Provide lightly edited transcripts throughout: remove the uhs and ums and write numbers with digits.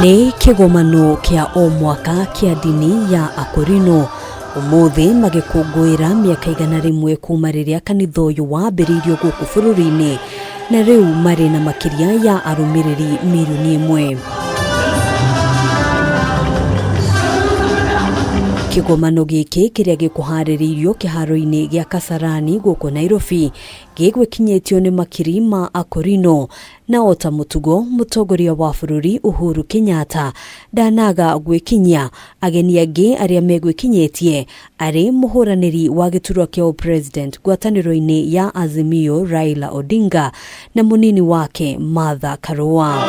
Nĩ kĩgomano kĩa o mwaka kĩa ndini ya Akorino ũmũthĩ magĩkũngũĩra mĩaka 100 kuma rĩrĩa kanitha ũyũ wambĩrĩirio gũkũ bũrũri-inĩ na rĩu marĩ na makĩria ya arũmĩrĩri 1 mirioni. Kĩgomano gĩkĩ kĩrĩa gĩkũharĩrĩirio kĩharo-inĩ gĩa Kasarani gũkũ Nairobi gĩgwĩkinyĩtio nĩ makiri ma Akorino na o ta mũtugo mũtongoria wa bũrũri Uhuru Kenyatta ndanaga gwĩkinyia ageni angĩ arĩa megwĩkinyĩtie arĩ mũhũranĩri wa gĩturwa kĩa ũpresident ngwatanĩro-inĩ ya Azimio Raila Odinga na mũnini wake Martha Karua.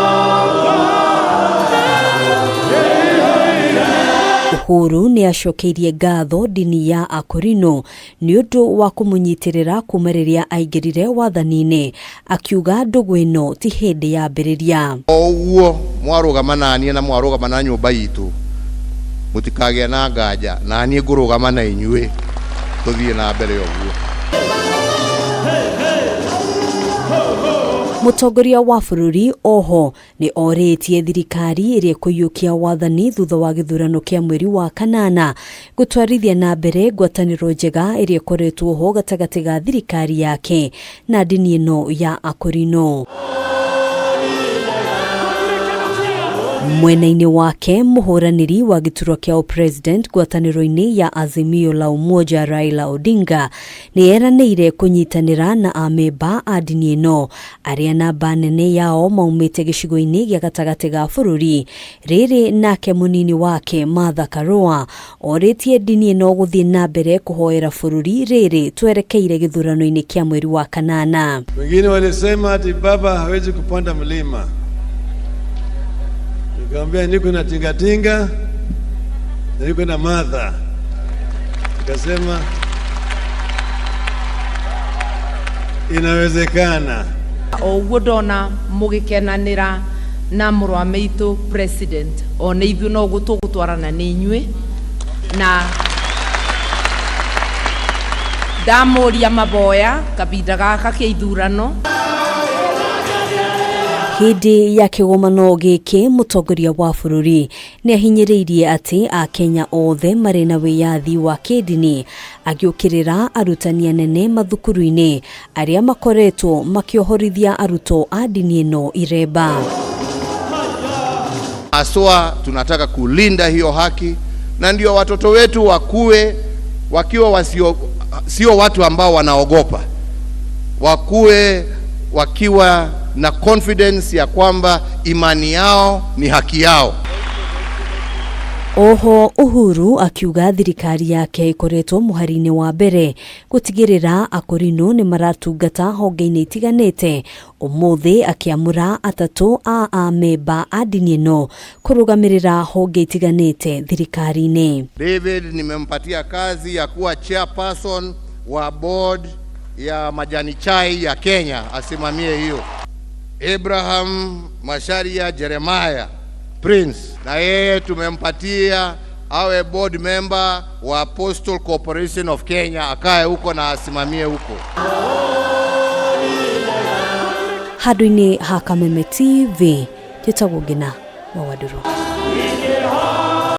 Uhuru nĩ acokeirie ngatho ndini ya Akorino nĩ ũndũ wa kũmũnyitĩrĩra kuma rĩrĩa aingĩrire wathani-inĩ, akiuga ndũgũ ĩno ti hĩndĩ yambĩrĩria. O ũguo mwarũgama naniĩ na mwarũgama na nyũmba itũ, mũtikagĩa na nganja, naniĩ ngũrũgama na inyuĩ tũthiĩ na mbere ũguo. Mũtongoria wa bũrũri oho nĩ orĩtie thirikari ĩrĩa ĩkũiyũkia wathani thutha wa gĩthurano kĩa mweri wa kanana gũtwarithia na mbere ngwatanĩro njega ĩrĩa ĩkoretwo ho gatagatĩ ga thirikari yake na ndini ĩno ya Akorino. Mwena-inĩ wake mũhũranĩri wa gĩturwa kĩa ũpresident ngwatanĩro-inĩ ya Azimio la Umoja Raila Odinga nĩ eranĩire kũnyitanĩra na amemba a ndini ĩno arĩa namba nene yao maumĩte gĩcigo-inĩ gĩa gatagatĩ ga bũrũri. Rĩrĩ nake mũnini wake Martha Karua orĩtie ndini ĩno gũthiĩ na mbere kũhoera bũrũri rĩrĩ twerekeire gĩthurano-inĩ kĩa mweri wa kanana. Wengine walisema ati baba hawezi kupanda mlima, nikamwambia niko na tingatinga na niko na Martha, nikasema inawezekana. O ũguo ndona mũgĩkenanĩra na mũrũ wa maitũ president, o nĩ ithuĩ no ũguo tũgũtwarana nĩ inyuĩ, na ndamũria maboya kabinda gaka kĩa ithurano. Hĩndĩ ya kĩgomano gĩkĩ mũtongoria wa bũrũri nĩ ahinyĩrĩirie atĩ Akenya othe marĩ na wĩyathi wa kĩndini, agĩũkĩrĩra arutani anene mathukuru-inĩ arĩa makoretwo makĩohorithia arutwo a ndini ĩno iremba. Haswa tunataka kulinda hiyo haki, na ndio watoto wetu wakue wakiwa wasio, sio watu ambao wanaogopa, wakue wakiwa na confidence ya kwamba imani yao ni haki yao. Oho Uhuru akiuga thirikari yake ikoretwo mũhari-inĩ wa mbere gũtigĩrĩra Akorino nĩ maratungata honge-inĩ itiganĩte, ũmũthĩ akĩamũra atatũ a amemba a ndini ĩno kũrũgamĩrĩra honge itiganĩte thirikari-inĩ. David nimempatia kazi ya kuwa chairperson wa board ya majani chai ya Kenya, asimamie hiyo. Abraham Macharia Jeremiah Prince, na yeye tumempatia awe board member wa Postal Corporation of Kenya, akae huko na asimamie huko. Handũ-inĩ ha Kameme TV, njĩtagwo Ngina wa Wandũrũ.